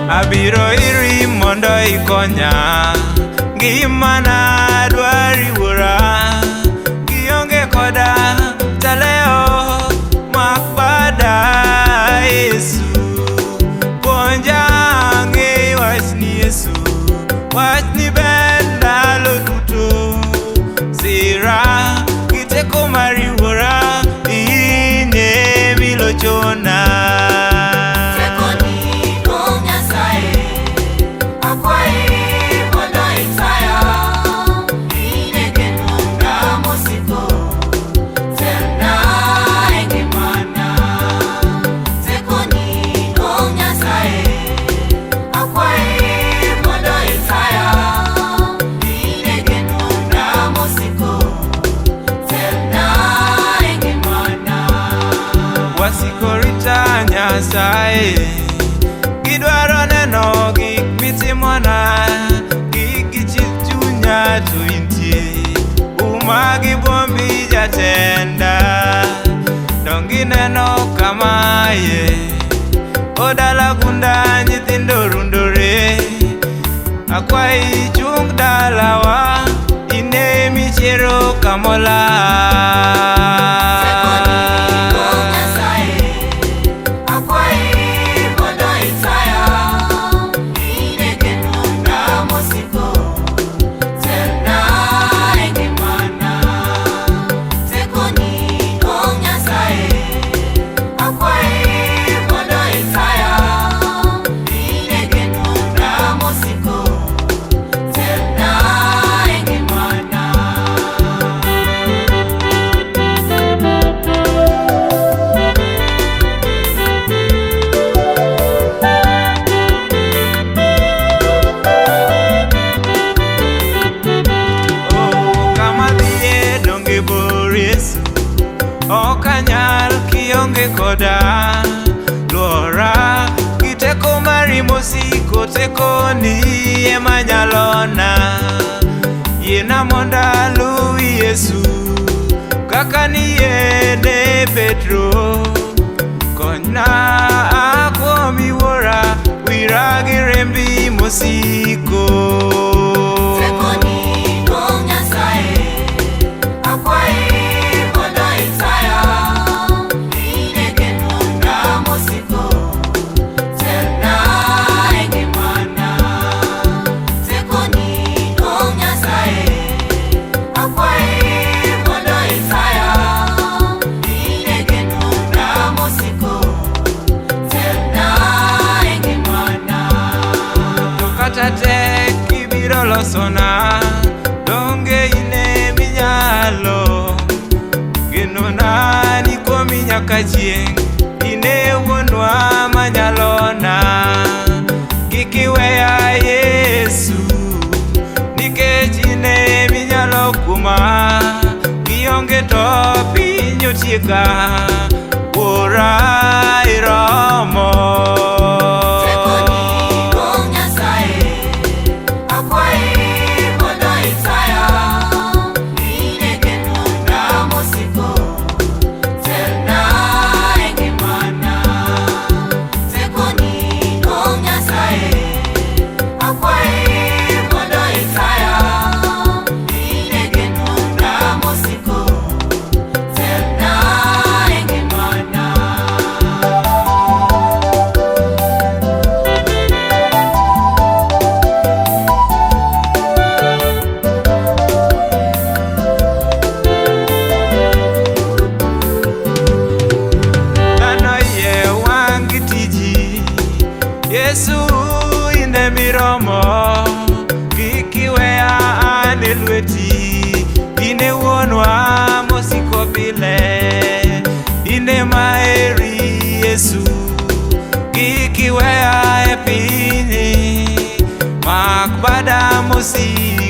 Abiro iri mondo ikonya, ngimana dwari wuora, gionge koda taleo mak bada Yesu. Puonja ng'e wachni Yesu, wachni ber ndalo duto. Sira gi teko mari wuora, in emilochona. Tekoni duong' Nyasaye, akwayi mondo itaya. In e genona mosiko, telna e ngimana. Tekoni duong' Nyasaye, akwayi mondo itaya. In e genona mosiko, telna e ngimana. Wasikorita Nyasaye, gidwaro neno gik mitimona, gik gichik chunya to intie, uma gi buombi jatenda. Dong gineno kamaye, odala gunda nyithindo rundore. Akwayi chung dalawa, ine michiero kamola. Tekoni duong' Nyasaye, akwayi mondo itaya. In e genona mosiko, telna e ngimana. Tekoni duong' Nyasaye, akwayi mondo itaya. In e genona mosiko, telna e ngimana. Oh, kama dhiye donge bor Yesu, ok anyal kionge koda. Luora gi teko mari mosiko, tekoni ema nyalona. Yiena mondo aluwi Yesu, kaka niyiene Petro. Konyna akuomi wuora, wira gi rembi mosiko. Tekoni duong' Nyasaye, akwayi mondo itaya. In e genona mosiko, telna e ngimana. Tekoni duong' Nyasaye, akwayi mondo itaya. In e genona mosiko, telna e ngimana. To kata tek ibiro losona, donge ine minyalo. Genona ni kuomi nyaka chieng', ine wuonwa manyalona. Kik iweya Yesu, nikech ine minyalo kuoma. Kionge to piny otieka, wuora iromo. Tekoni duong' Nyasaye, akwayi mondo itaya. In e genona mosiko, telna e ngimana. Tekoni duong' Nyasaye, akwayi mondo itaya. In e genona mosiko, telna e ngimana. Dhano iye wang' gi tiji, Yesu ine miromo. Kik iweya an e lweti, ine wuonwa mosiko pile. Ine maheri Yesu, kik iweya e pinyni. Mak bada mosiko.